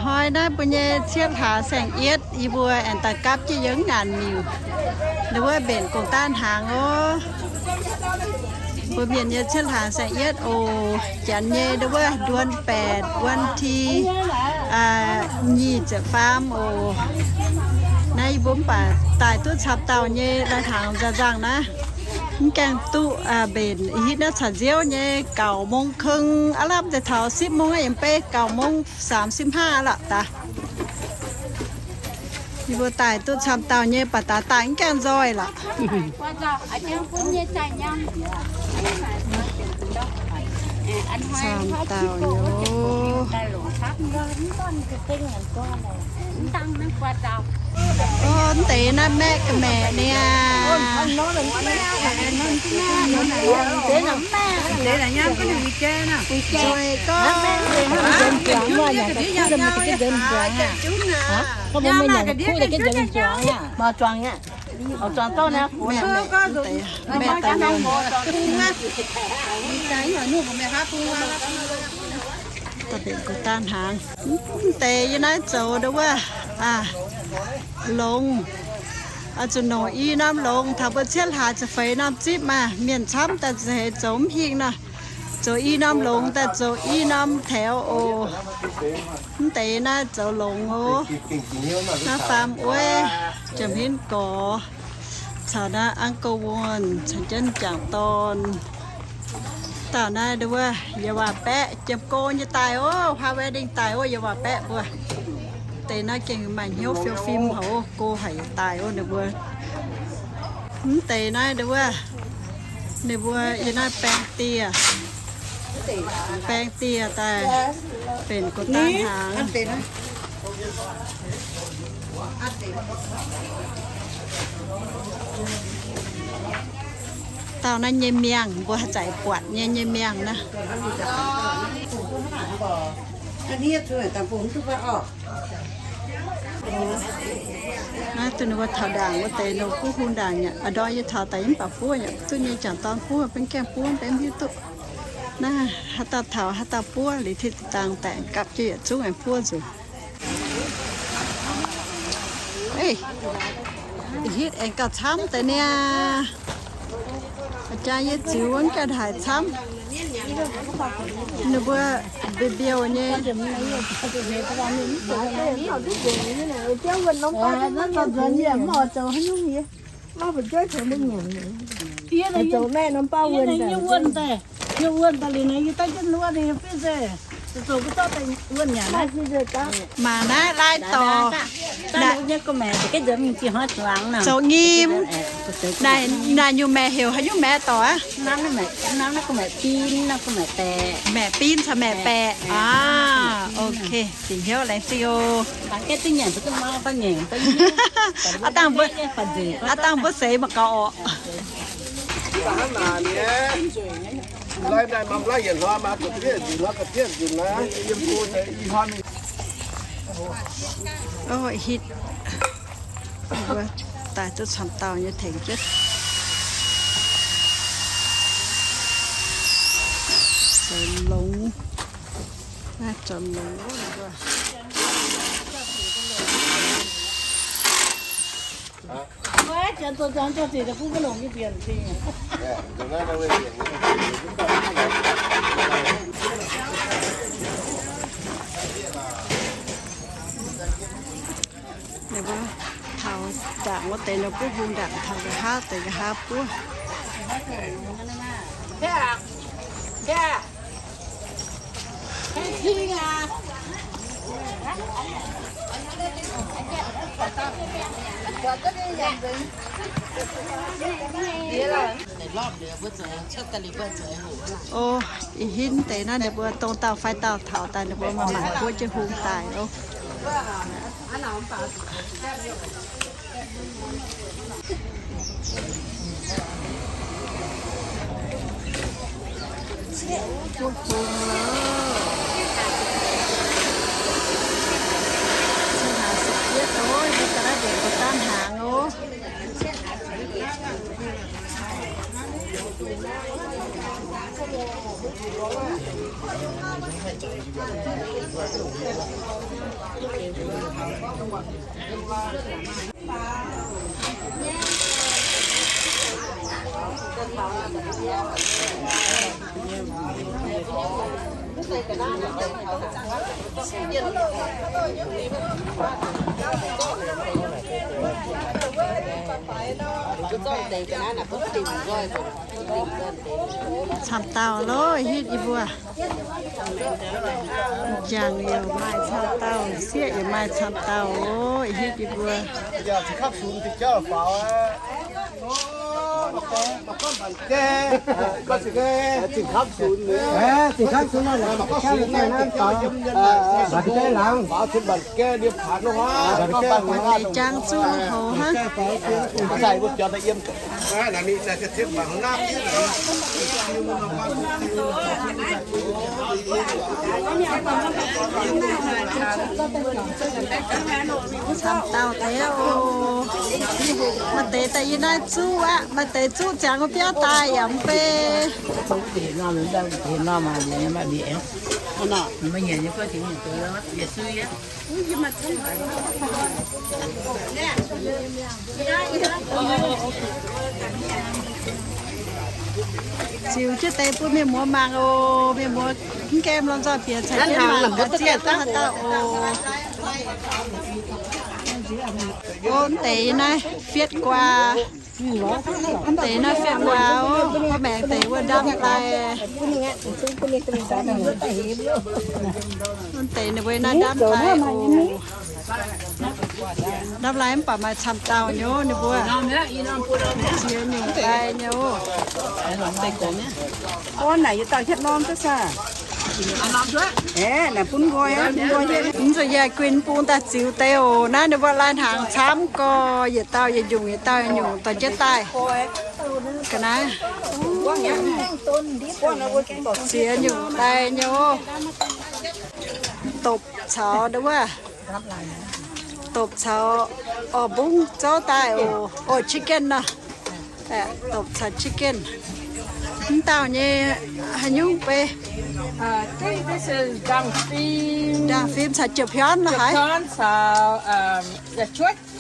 Hnoi naaiv mbuo nyei cietv hlaax saeng-yietv, yie mbuo aengx daaih gapv jienv yiem ngaanc miuc. Ndau wuov mbenc gong-daan hnaangx oc. Mbuo mienh nyei cietv hlaax saeng-yietv oc. Janx nyei ndau wuov เดือนแปด วันที่ nyic ziepc faam oc. Naaiv yie mbuo mv baac daaih duqv camv dauh nyei lai-hnaangx nzangc-nzangc naaiv. Mv gaengh duqv mbenc hitv naaiv caux nziouv nyei เก้าโมงครึ่ง aav lamh deix taux สิบโมง yiem beiv เก้าโมงสามสิบห้า lorqc daaih. Yie mbuo daaih duqv camv dauh nyei baac daaih daaih mv gaengh nzoih lorqc. Camv dauh nyei oc. Mv deix naaiv maeqv ga'maeqc niaa. Nzueic gorngv. Daaih mbenc gong-daan hnaangx. Mv deix yie naaiv zoux ndau wuov longx. Oix zuqc nongc i norm longx, taux mbuo cietv hlaax ziepc feix norm zipv maah, mienh camv daaih za'eix zoux mv hingh nor. Zoux i norm longx daaih zoux i norm แถว oc. Mv deix naaiv zoux longx oc. Naaiv faam wuov, jiem henv gorx, caux naaiv อังเกิล wuonh, caux jienv jangc dorn. Dauh naaiv ndau wuov yie waac-baeqv jiem go nyei daaih oc, พรีเวดดิ้ง daaih oc, yie waac-baeqv mbuo. Deix naaiv gengh maaih hnyouv fiou fim haic oc, go haic daaih oc ninh mbuo. Mv deix naaiv ndau wuov, ninh mbuo yie naaiv baeng dieh, baeng dieh daaih benx gong-daan hnaangx. Dauh naaiv nyei miangh, mbuo haaix zanc buatc nyei, nyei miangh naaiv. Naaiv duqv ninh mbuo taux ndaangc wuov deix nor, buov hung ndaangc nyei. A'ndorm yie taux daaih mv baac buov nyei, duqv nyei jangc dorn buov, benx gaengh buov, benx mv hiuv duqv. Naaiv haaix dauh taux haaix dauh buov, liuz tih dangh daaih gapv jienv yietc zungv aengx buov nzuqc. Hitv aengx gauh camv deix niaa. Jaa yie ziux wuov ganh haic camv. Ninh mbuo mbiouh mbiouh nyei. Yie wuonh daaih, yie wuonh daaih liuz naaiv yie daaih jienv wuonh daaih yie fiev nzengc. Maaih naaiv lai dorh zoux nyim. Naaiv nyungc maeqc heuc haaix nyungc maeqc dorh aqv? Maeqc bin caux maeqc baeqc. Aa, ok, dingc hnyouv laengz zingh oc. Aav dangh mbuo seix mangc gaax orqc. Hitv, mbuo daaih duqv camv dauh nyei tengx jienv. Zoux longx. Naaiv zoux longx. Ninh mbuo taux ndaangc wuov deix ninh mbuo buov hung ndaangc taux nqa'haav deix nqa'haav buov. O, ih hitv deix naaiv ninh mbuo dongh dauh fai dauh taux daaih ninh mbuo maaih mangc buov jienv hung daaih oc. Buov hung loh. Cietv hlaax saeng-yietv oc, mbuo daaih naaiv mbenc gong-daan hnaangx oc. Camv dauh loh, hitv yie mbuo. Jangx yaac maaih camv dauh, sieqv yaac maaih camv dauh oc, hitv yie mbuo. Jangx zuqc hoc hnangv. Camv dauh deix oc. Maaih deix daaih yie naaiv zuqv aqv. Maaih deix zuqv ziangx wuov biauv daaih yaac mv bei. Ziux jienv deix bun mienh muoz mangc oc. Mienh muoz mv gaengh lomh nzoih bieqc caux jienv mangc ga'zieqv duqv haaix dauh oc. Ov, mv deix naaiv fietv guaa. Mv deix naaiv fietv guaa ov. Mv maengx deix wuov ndamv lai. Mv deix ninh mbuo naaiv ndamv lai oc. Ndamv lai mv baac maaih camv dauh nyei ninh mbuo. Ziex nyungc lai nyei oc. Ov, naaic yietc dauh hietv norm duqv saah? Aeqv, naaic bun nqoi aqv, bun nqoi hietv. Mv zuqc yaac guinh bung daaih ziux deix oc. Naaiv ninh mbuo lai hnaangx camv gorx, yietc dauh yietc nyungc, yietc dauh yietc nyungc dorh jienv daaih. Ga'naaiv ziex nyungc lai nyei oc. Dopc caux wuov, dopc caux orv mbungv zouv daaih oc. Orv, chicken nor. Dopc caux chicken. Mv dauh nyei haaix nyungc bei? Ndaangc fim caux jiouc piorn la'haaix?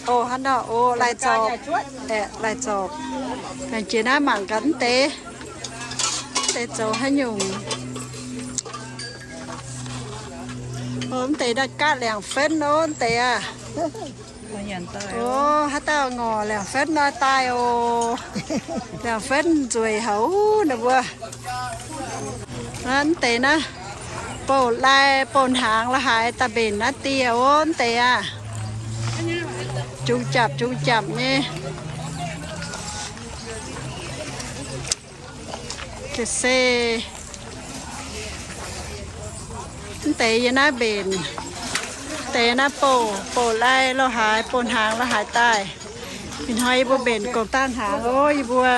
Oc, hnangv nor oc, lai zorpc. Lai zorpc. Jiex naaiv mangc gaax mv deix, mv deix zoux haaix nyungc. Oc, mv deix naaiv gaatv liangc fenv oc, mv deix aah. Oc, haaix dauh ngorc liangc fenv nor daaih oc. Liangc fenv nzueic haic ninh mbuo. Mv deix naaiv, bouh lai bouh hnaangx la'haaix daaih mbenc naaiv dieh oc, mv deix aah. Jungx japc jungx japc nyei. Se, mv deix yie naaiv mbenc, mv deix naaiv bouh, bouh lai lo haaix, bouh hnaangx lo haaix daaih. Ih hnoi yie mbuo mbenc gong daaih hnaangx oc, yie mbuo.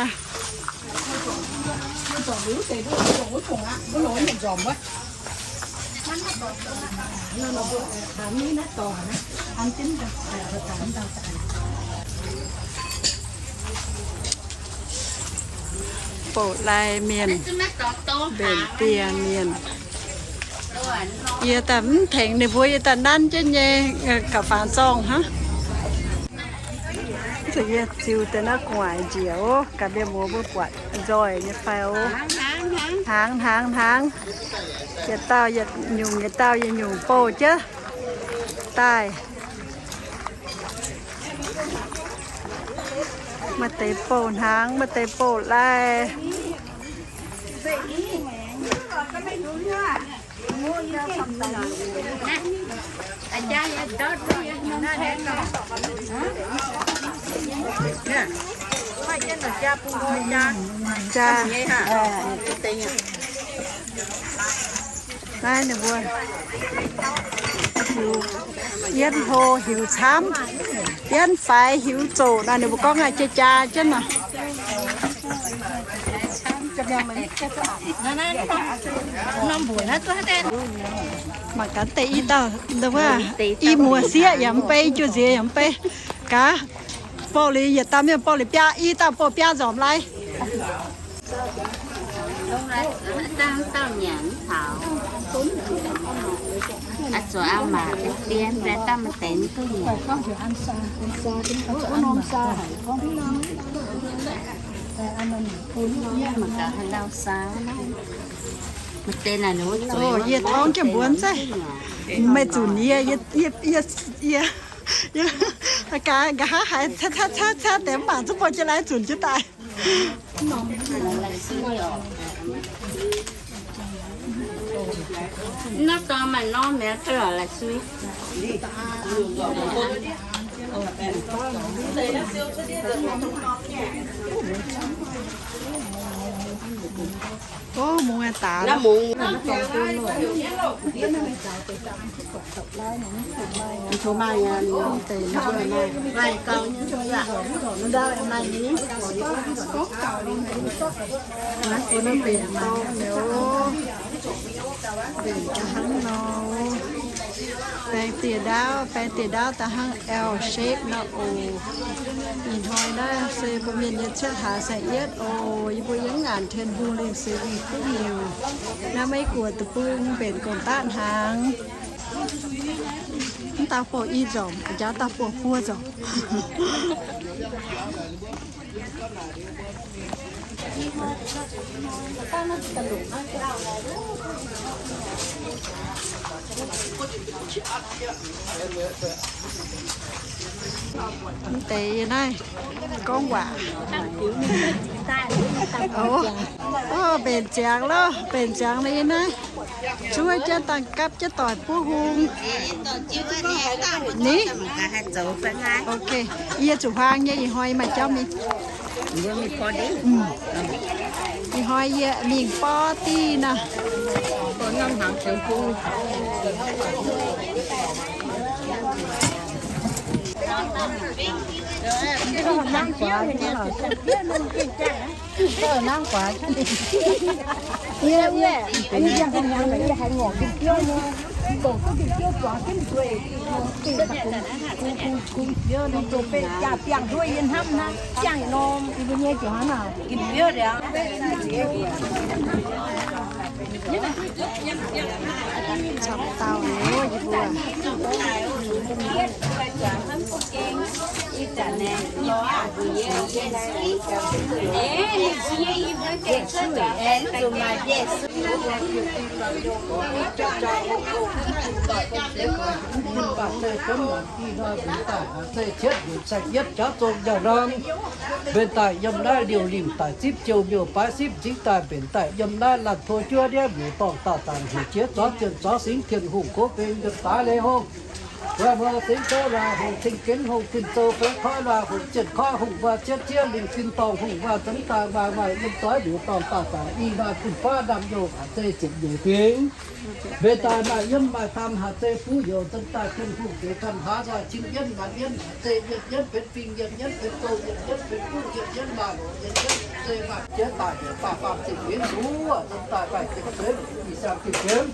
Bouh lai mienh, mbenc dieh mienh. Yie daaih mv tengx ninh mbuo, yie daaih nanv jienv nyei, gauh faaux zorngh hnangv. Yie ziux deix naaiv gu'nguaaic njiec oc, gaax mienh muoz mbuo buatc nzoih nyei fai oc. Hnaangx, hnaangx, hnaangx. Yietc dauh yietc nyungc, yietc dauh yietc nyungc bouh jienv daaih. Maaih deix bouh hnaangx, maaih deix bouh lai. Jaa. Naaiv ninh mbuo hiuv, yienv hlo hiuv camv, yienv faix hiuv zoqc nor, ninh mbuo gorngv aqv, jaa jaa jienv nor. Mangc gaax deix i dauh, i muoz sieqv yaac mv bei, juoz nziex yaac mv bei. Gaax, bouh liuz yietc dauh mienh bouh liuz biaa, i dauh bouh biaa nzormc lai. Zuqc aa mac dien, daaih daaih maaih deix duqv nyei. Mangc gaax haaix ndau saau naaiv. Maaih deix naaic ninh mbuo zuqc. Yie torngv jienv mbuonx zaiv. Meih zunc yie, yie, yie, yie, yie, gaax, nqa'haav haiz caa caa caa caa deix mv baac zungv buatc jienv lai zunc jienv daaih. Naaiv dorngx maaih norm mi'aqv, laaix sui. Ov, mungz daaih lorqc. Mbenc daaih hnangv nor. Baeng dieh ndaauv, baeng dieh ndaauv daaih hnangv L shape nor oc. Ih hnoi naaiv se mbuo mienh nyei cietv hlaax saeng-yietv oc. Yie mbuo yiem ngaanc Tin-Hungh lingh se yie duqv miuc. Naaiv Meiv Guoqv deic-bung mbenc gong-daqv hnaangx. Mv dauh buoz i nzormc, njaaux dauh buoz buo nzormc. Mv deix yie naaiv gorngv waac. Ov, ov, mbenc ziangx loh, mbenc ziangx naaiv yie naaiv. Zuov jienv dangh gapv jienv doic buov hung. Ni? Ok, yie zuqc huaang nyei, ih hnoi maaih jauv mingh. Ih hnoi yie mingh bov diuh naaiv. Camv dauh liuz yie mbuo. Ih hnoi mbuo daaih hnangv zeiv cietv njiec saeng-yietv jaax zong njang norm. Mbenc daaih yiem naaiv liouh limh daaih zipv jouh miuc-baaix sipv nzingv daaih mbenc daaih yiem naaiv laanh tov juov ndiev miuc-dorngh daauh zaangc heuc jiex zorx zienh zorx singx Tin-Hungh gox beng yiem daaix leiz hungh. Wuov hmou singx gouv luaah hungh, cing genv hungh, ginh zou feix koiv luaah hungh, zienh koiv hungh, wuov ziev ziev lingh ginh dorngh hungh, wuov nzengc daaih maaih maaih yiem doix miuc-dorngh daauh zaangc. Ih hnoi bun baav ndaamv-youh haic zei ziepc nyeic fingx. Mbenc daaih maaih yiem maaih daamh haic zei buv youh nzengc daaih Tin-Hungh zeix ganh hlaax nzoih cing yienv maanz yienv haic zei yienv yienv benx fingx yienv yienv benx bou yienv yienv benx buv yienv yienv maaih loz yienv yienv zei maaih jiex daaih nyeic daaih faam zingh benx suv nzengc daaih maaih ziepc zueiz ih siang zingh benx.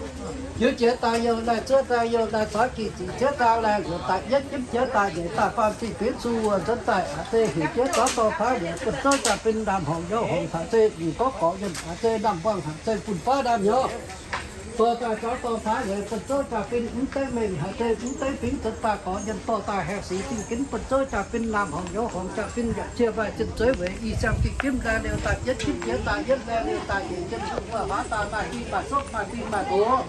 Jiez daaih youh naaiv, zuov daaih youh naaiv, caux gih ziqc jiex daaih laengh, heuc daaih yietv jimv jiex daaih nyeic daaih faam zingh benx suv wuov nzuonx daaih aqc zei heuc jiex zorqv dorh taux yaac bun zouv daaih bin ndaamv-horngc nyouz horngc haic zei nyungc gorngv gorqc yiem haic zei ndaamv-buangh haic zei bun baav ndaamv-nyouz. Dorh daaih zorqv dorh taux yaac bun zouv daaih bin mv deix mengh haic zei mv deix fingx nzuonx daaih gorqc yiem dorh daaih haengh sic zingh ginv bun zouv daaih bin ndaamv-horngc nyouz horngc daaih bin yaac cie maaih zinh zueiz weic ih siang zingh ginv laengh liuz daaih yietv jimv jiex daaih yietv laengh liuz daaih nyeic jimv suv wuov hlaax daaih maaih fingx maaih sopv maaih fingx maaih doz.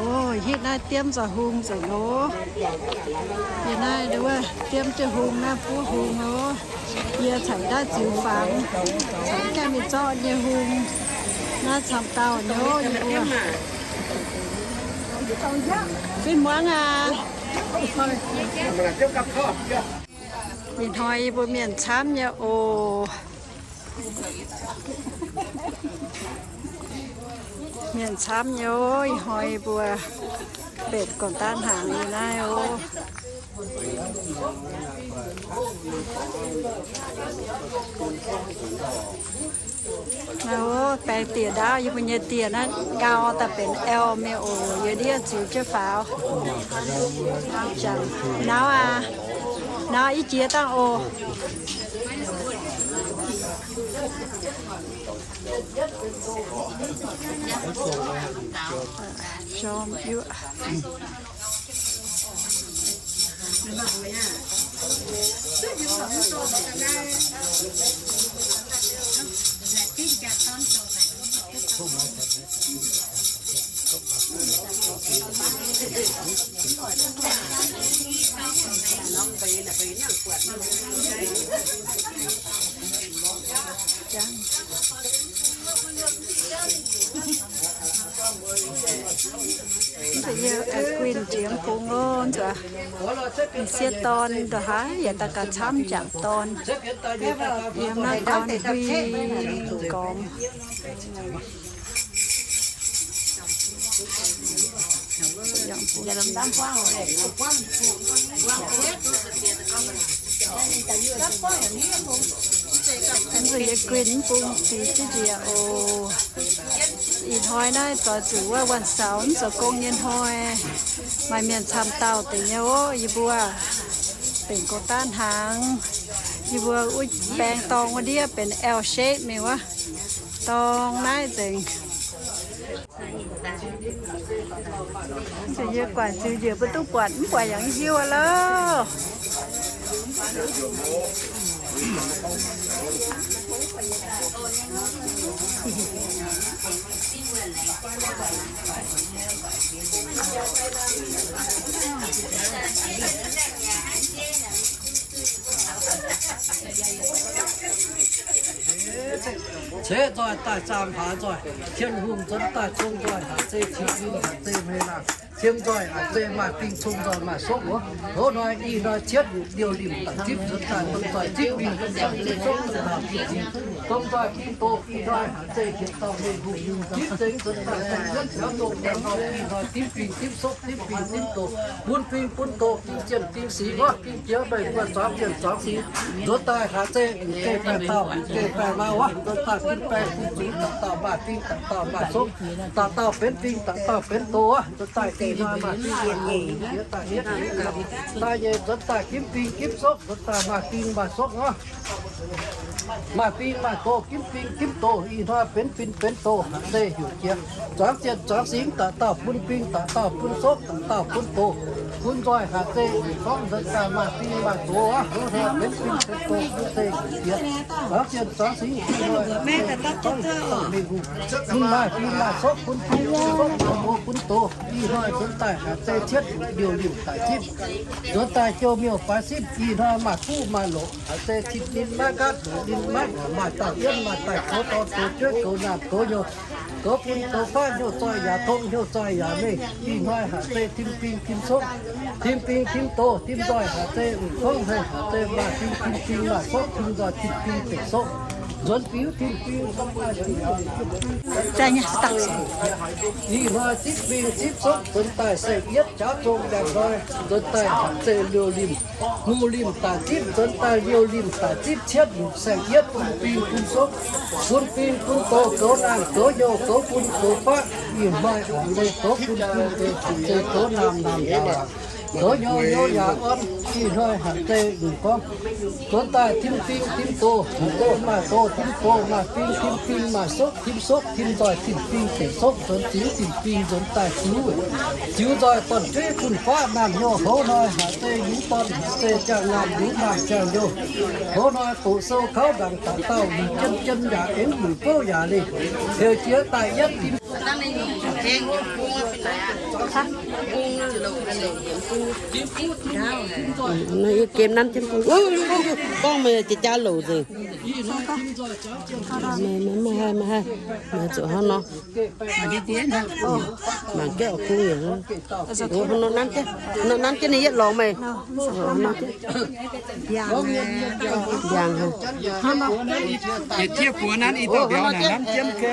Oc, hitv naaiv diemv nzoih hung nzengc oc. Yie naaiv wuov diemv jienv hung naaiv buov hung oc. Yie caux naaiv ziux fangx, caux gaengh mingh zorqv nyei hung. Naaiv camv dauh nyei oc, yie mbuo. Fih muangx aac. Ih hnoi yie mbuo mienh camv nyei oc. Mienh camv nyei oc. Ih hnoi yie mbuo mbenc gorn-daav hnaangx nyei naaiv oc. Naaiv oc, baeng dieh ndaauv, yie mbuo nyei dieh naaiv gau daaih benx L mingh oc. Yie ndiev ziux jienv faaux. Nauz aac, nauz i jiex dangh oc. Jorm yuoqv. Yie guinh jiex bung ov, nzuonx sieqv dorn ndongc haaix yaac daaih gauh camv jangc dorn. Yiem naaiv dorn huin gormx. Mv baac yie guinh mv bung fih jienv njiec oc. Ih hnoi naaiv zoux zuqc wuov วันเสาร์ mv zoux gong nyei hnoi. Maaih mienh camv dauh deix nyei ov. Yie mbuo benx goux daav hnaangx. Yie mbuo wuov baeng dorng wuov ndiev benx L shape mingh wuov. Dorng naaiv nzengc. Yie guaaic ziux njiec mbuo duqv buatc, mv buatc yaac hiuv loh. Ceqv nzoih daaih zaangh hlaax nzoih, Tin-Hungh nzuonx daaih cong nzoih hlaax zeiv, qiex ninh hlaax zeiv hmei laangh, ciem nzoih hlaax zeiv maaih ding, cong nzoih maaih sopv wuov. Hoz hnoi ih hnoi cietv liouh limh daaih zipv nzuonx daaih domh nzoih zipv mingh, domh nzoih zipv sopv, domh nzoih zipv zinh, domh nzoih zipv doz. Ih hnoi hlaax zeiv hietc dauh mengh hungh zipv nzengc nzuonx daaih, dongh yietv ziouc dongh daaih nor, ih hnoi dimv fing dimv sopv, dimv fing dimv doz, bun fing bun doz, fing zienh fing singx wuov, fing jiex meih mbuo zuangx zienh zuangx singx nzuonx daaih hlaax zeiv geh baengh dauh, geh baengh mau wuov, nzuonx daaih bun baengh bun zungx, dauh dauh maaih fing, dauh dauh maaih sopv, dauh dauh benx fing, dauh dauh benx doz wuov, nzuonx daaih ih hnoi maaih fing maaih doz, jiex daaih hietv daaih nyei nzuonx daaih dimv fing dimv sopv, nzuonx daaih maaih fing maaih sopv wuov. Maaih fing maaih doz, dimv fing dimv doz, ih hnoi benx fing benx doz, hlaax zeiv heuc jiex zuangx zienh zuangx singx, dauh dauh bun fing, dauh dauh bun sopv, dauh dauh bun doz, bun nzoih hlaax zeiv gorngv nzuonx daaih maaih fing maaih doz wuov, hnangv hnoi benx fing benx doz, hlaax zeiv heuc jiex zuangx zienh zuangx singx, ih hnoi gorngv dauh dauh mengh hungh bun maaih fing maaih sopv, bun fing bun sopv, maaih doz bun doz, ih hnoi nzuonx daaih hlaax zeiv cietv liouh limh daaih zipv, nzuonx daaih jouh miuc-baix sipv, ih hnoi maaih fuqv maaih loqc, hlaax zeiv cin ninh maiv nqaatv, loqc ninh maiv, maaih dauh yienv maaih daaih goux dorn goux jueiv goux naamh goux hnyouv, goux bun goux faqv, hnyouv zoih yaac tong, hnyouv zoih yaac mengh. Ih hnoi hlaax zeiv tim fing tim sopv, tim fing tim doz, tim nzoih hlaax zeiv m'fongv hei, hlaax zeiv maaih fing tim fing maaih sopv, tim nzoih tim fing deic sopv, nzuonx biux tim fing. Ih hnoi zipv fing zipv sopv nzuonx daaih saeng-yietv jaav zong ndaangc hnoi, nzuonx daaih hlaax zeiv liouh limh, hmz limh daaih zipv, nzuonx daaih liouh limh daaih zipv cietv nyungc saeng-yietv bun fing bun sopv, bun fing bun doz, goux naamh goux hnyouv, goux bun goux faqv. Ih hnoi hlaax zeiv goux bun bun doz, hlaax zeiv goux naamh naamh yaac waac, goux hnyouv hnyouv yaac orn. Ih hnoi hlaax zeiv m'fongv nzuonx daaih tim fing tim doz, tim doz maaih doz, tim doz maaih fing, tim fing maaih sopv, tim sopv tim nzoih tim fing deic sopv, nzuonx ziux tim fing nzuonx daaih ziux, ziux nzoih dorn-jueiv fun-faqv naamh hnyouv. Hoz hnoi hlaax zeiv yungz dorn, hlaax zeiv jangx naamh, yungz naamh jangx hnyouv. Hoz hnoi doqc sou kaux ndaangc dauh dauh, luic jien jien yaac aengx luic bouv yaac leih, heuc jiex daaih yietv tim. Yie gem nanv jienv bung. Gorngv meih jiex jaa louc nzengc. Meih, meih, meih haih, meih haih, meih zuqc hnangv nor. Mangc jienv oix kungx yaac. Hnangv nor nanv jienv, hnangv nor nanv jienv ninh yietv lorngx meih. Hnangv nor jienv. Ndiangx haic. Yietc jieqv buoz nanv i dauh mbiauz naaic nanv jienv geh.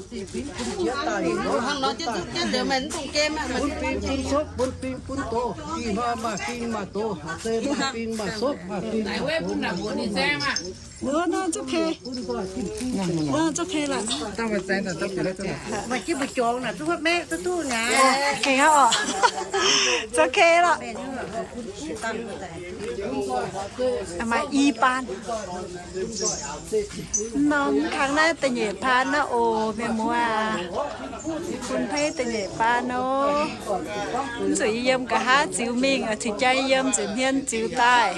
Hnangv nor jienv duqv jienv liuz, meih mv dungx gemh aqv. Bun fing bun sopv, bun fing bun doz, ih hnoi maaih fing maaih doz, haaix zei maaih fing maaih sopv, maaih fing maaih doz. Nor, nor, โอเค. Nor, โอเค lorqc. Maaih jienv mbu'jorngx naaic, zuqc huotv maeqv duqv duqv naaic. โอเค oc. โอเค lorqc. Maaih i baan. Norm kangv naaiv da'nyeic baan naaiv oc, mienh muoz aac. Bun peix da'nyeic baan oc. Mv zuqc yiem nqa'haav ziux mingh, cingx jaa yiem ziux hmien ziux daaih.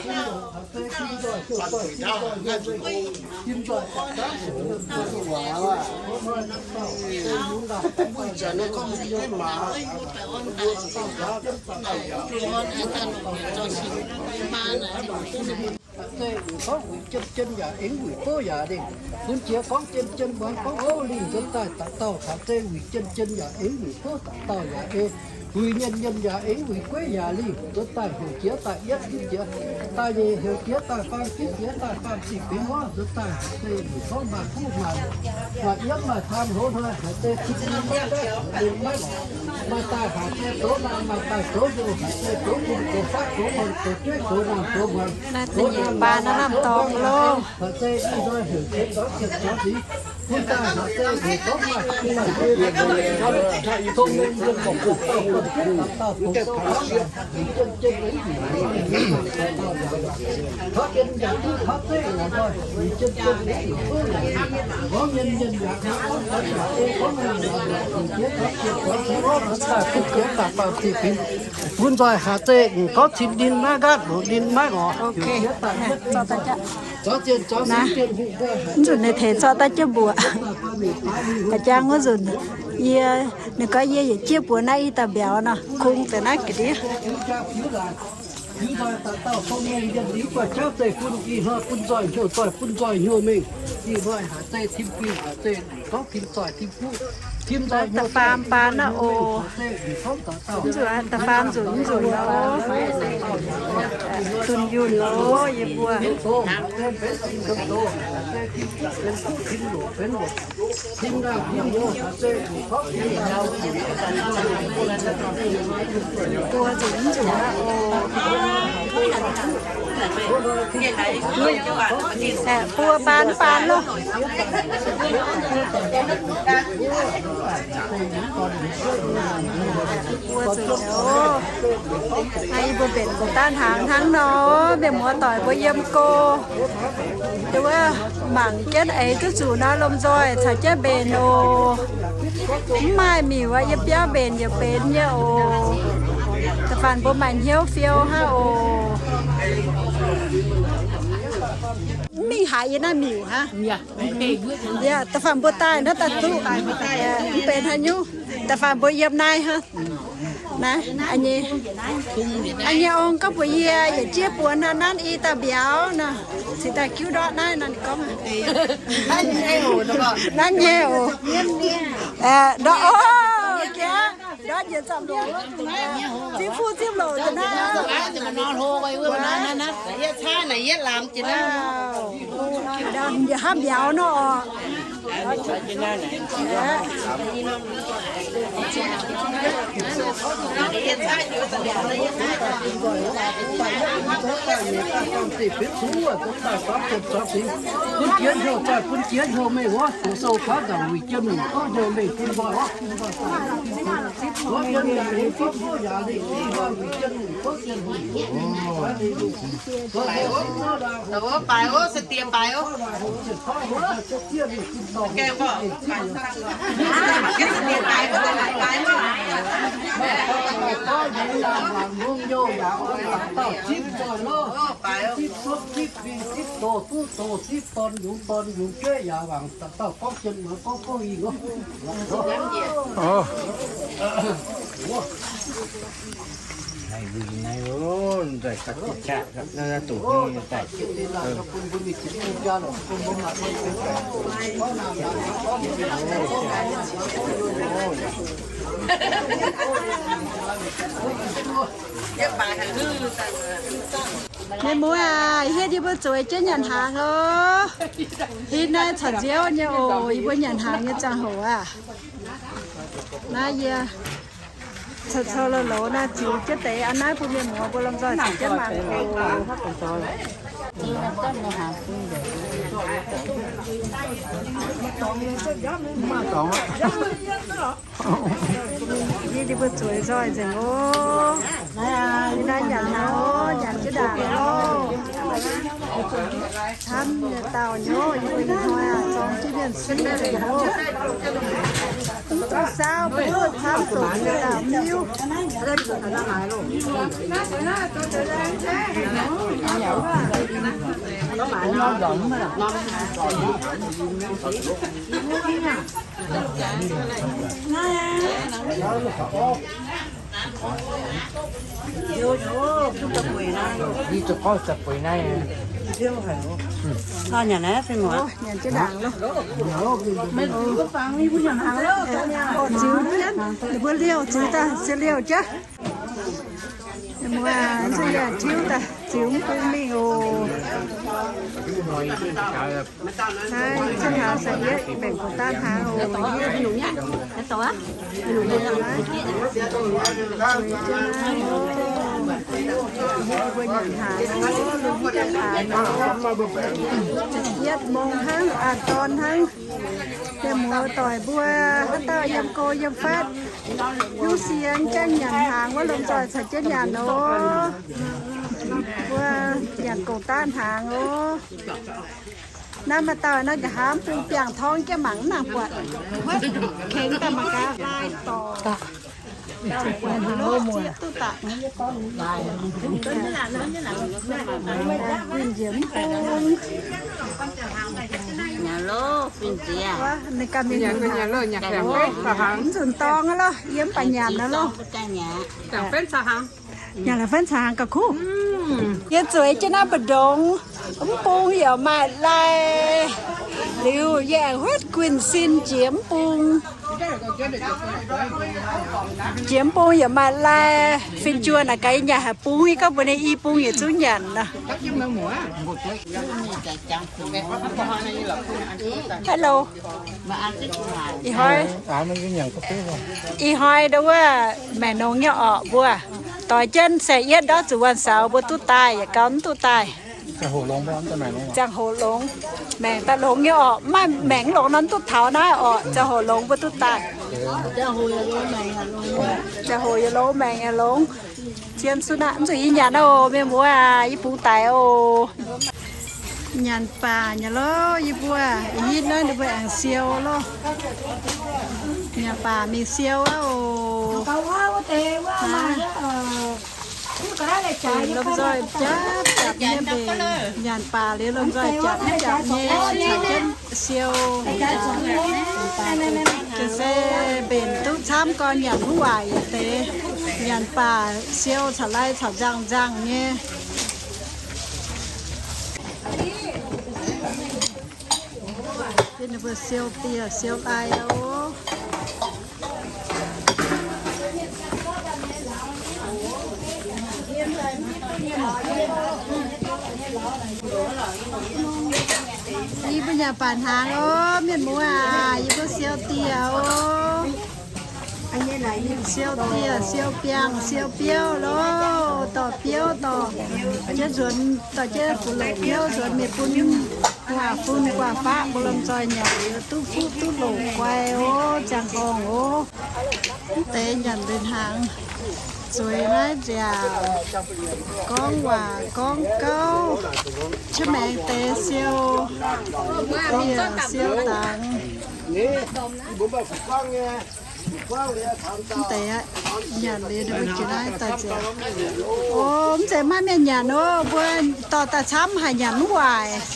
Gorngv wuic jien jien yaac aengx wuic bouv yaac lingh. Bun jiex gorngv jien jien muangx gorngv bouv lingh nzuonx daaih dauh dauh. Haaix zei wuic jien jien yaac aengx wuic bouv dauh dauh yaac ei. Wuic nyien nyien yaac aengx wuic gueiv yaac lingh nzuonx daaih heuc jiex daaih yietv, jiex daaih nyeic, heuc jiex daaih faam, jiex daaih faam, zinh benx wuov nzuonx daaih haaix zei wuic gorngv maaih kuv maaih, maaih yiemv maaih taam hoz hnoi, haaix zei cin ninh maiv gaeqv, ninh maiv lorqc. Maaih daaih haaix zei doz naamh, maaih daaih doz hnyouv, haaix zei doz bung, doz faqv, doz muonh, doz jueiv, doz naamh, doz muangx, doz naamh, doz muangx, doz muangx, haaix zei ih hnoi heuc jiex zuangx jiex zuangx nziex. Bun nzoih haaix zei gorngv cin ninh maiv nqaatv, ninh maiv lorqc. Mv zuqc ninh tengx zorqv daaih jienv mbuoqc. Ga'jang wuov nzunc yie, ninh gorngv yie yietc jieqv buoz naaiv i dauh mbiauz nor, kungx deix naaiv ga'ndiev. Da'faam baan naaiv oc. Mv zuqc da'faam nzunc, mv zuqc nor. Dunh yunh oc, yie mbuo. Buo nzunc, mv zuqc nor oc. Buo baan baan loh. Buo zuqc oc. Yie mbuo mbenc daaih hnaangx hnangv nor, mienh muoz doic mbuo yiem go. Wuov mangc jienv eix duqv zuqc nor, lomh nzoih caux jienv mbenc oc. Mv maaih miuc aqv, yiem biauv mbenc yaac benx nyei oc. Da'faanh mbuo maaih hnyouv fiou hnangv oc. Mv mingh haaix yiem naaiv miuc hnangv. Yaac da'faanh mbuo daaih naaiv daaih duqv, mv benx haaix nyungc. Da'faanh mbuo yiem naaiv hnangv. Naaiv, a'nyei ong gorngv mbuox yie, yietc jieqv buoz naaiv nanv i dauh mbiauz nor, cingx daaih jiuv ndortv naaiv nor, ninh gorngv. Naaiv nyei oc. Ndortv, o, jiex ndortv njiec zamh loc, zipv fuqv zipv loc naaiv. Njiec hnangv mbiauz nor oc. Bun jiex hnyouv zaih, bun jiex hnyouv mengh wuov, doqc sou kaux nzangc wuic jiem nyungc kouv hnyouv mengh bun nzoih wuov. Baaix oc, se diex baaix oc. Mienh muoz aac, hietv yie mbuo zueiz jienv nyanc hnaangx oc. Hitv naaiv caux nziouv nyei oc, yie mbuo nyanc hnaangx nyei ziangh hoc aac. Naaiv yie coux coux loz-loz naaiv ziux jienv deix aqv. Naaiv bun mienh muoz mbuo lomh nzoih caux jienv mangc oc. Yie mbuo zueiz nzoih nzengc oc. Naaiv nyanc hnaangx oc, nyanc jienv ndaangc oc. Camv nyei dauh nyei oc, yie mbuo ih hnoi aac zorng jienv mienh siqv nzengc oc. Mv duqv saauv, mv duqv camv zoqc nyei dauh mv hiuv. Nyanc jienv ndaangc loh. Orqc, ziux jienv, ninh mbuo liouh ziux daaih se liouh jienv. Mbuo zuqc yaac tiuv daaih ziux mv bung mingh oc. Naaiv jienv hnaangx se yietv mbaengx goux daanh hnaangx oc. Mbuo nyanc hnaangx oc, lungh jienv hnaangx oc. Yietv mong hnangv, a'dorn hnangv. Mienh muoz doic mbuo haaix dauh yiem go yiem fatv, hiuv sienx gaengh nyanc hnaangx wuov lomh nzoih caux jienv nyanc oc. Mbuo nyanc goux daanh hnaangx oc. Naaiv maaih dauh naaiv nqa'haav bung biangh torngv jienv mangc mv nangc buatc. Kengx daaih mangc gaax lai dorc. Nyanc loh, fin-nziex. Mv nzunc dorng loh, yie mv baac nyanc loh. Nyanc la'fenv caux hnaangx gauh kuv. Yie zueiz jienv naaiv mbu'ndongx, mv bung yaac maaih lai. Liuz yie aengx huotv guinh sin jiex mv bung. Jiex mv bung yaac maaih lai. Fin-juonh naaic gaax yie nyanc haaix bung, yie gorngv mbuox ninh i bung yietc zungv nyanc nor. Hello. Ih hnoi, ih hnoi nduov wuov maengc longx nyei orqc mbuo. Doix jienv se yietv ndortv zuqc wuonh saux mbuo duqv daaih, yietc gau mv duqv daaih. Ziangh hoc longx, maengc daaih longx nyei orqc, maaih maengc mv longx nor mv duqv taux naaiv orqc. Ziangh hoc longx mbuo duqv daaih. Ziangh hoc yaac longx, maengc yaac longx. Zien sun aqv, mv zuqc yie nyanc oc, mienh muoz aac, yie bungx daic oc. Nyanc baac nyei loh, yie mbuo ih hitv naaiv ninh mbuo aengx siou loh. Nyanc baac mingh siou aqv oc. Lomh nzoih japv japv nyei mbenc, nyanc baac liuz lomh nzoih japv japv nyei caux jienv siou. Ga'sie mbenc duqv camv gorn nyanc mv waaic yietc deix. Nyanc baac siou caux lai caux nzangh nzangh nyei. Ninh mbuo siou dieh siou lai oc. Yie mbuo nyanc baac hnaangx oc, mienh muoz aac, yie mbuo siou dieh oc. Siou dieh, siou biangh, siou biouv loh, dorh biouv dorh. Jienv nzuonx dorh jienv gu'loc biouv nzuonx mingh bun guaax fun guaax faqv mbuo lomh nzoih nyanc liuz duqv fuqv duqv loc guai oc, ziangh horngh oc. Mv deix nyanc liuz hnaangx, zueiz naaiv nziaauc, gorngv waac gorngv gouv, qiemx maengx deix siou, yaac siou dangx. Mv deix aqv, nyanc liuz ninh mbuo jiex naaiv daaih nziaauc. O, mv zeiz maaih mienh nyanc oc, mbuo dorh daaih camv haic nyanc mv waaic.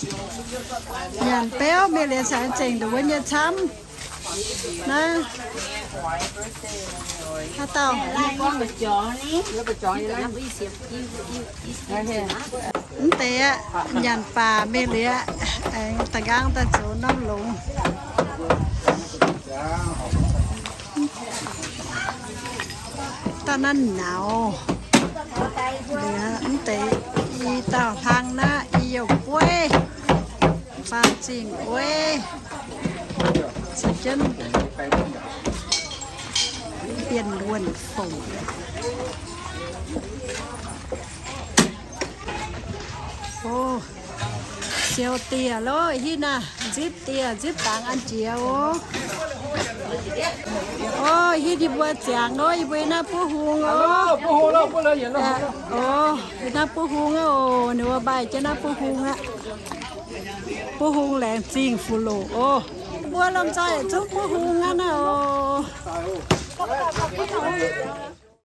Nyanc beuv mingh liuz caux zengc nduqc wuov nyei camv. Naaiv haaix dauh? Mv deix aqv, nyanc baac mingh liuz, aengx da'nqaang daaih zoux norm longx. Daaih naaiv naux. Liuz mv deix i Dauh hlang naaiv i youh bueiv, faam zingh bueiv, se jienv bienh wuonh fongc. O, siou dieh loh, hitv naaiv nzipc dieh, nzipc dangx an jiex oc. O, hitv yie mbuo ziangx oc, yie mbuo naaiv buov hung oc. O, naaiv buov hung aqv oc, ninh mbuo maaih jienv naaiv buov hung aqv. Buov hung laengz zingh fuqv loc oc. Mbuo lomh nzoih zungv buov hung aqv naaiv oc.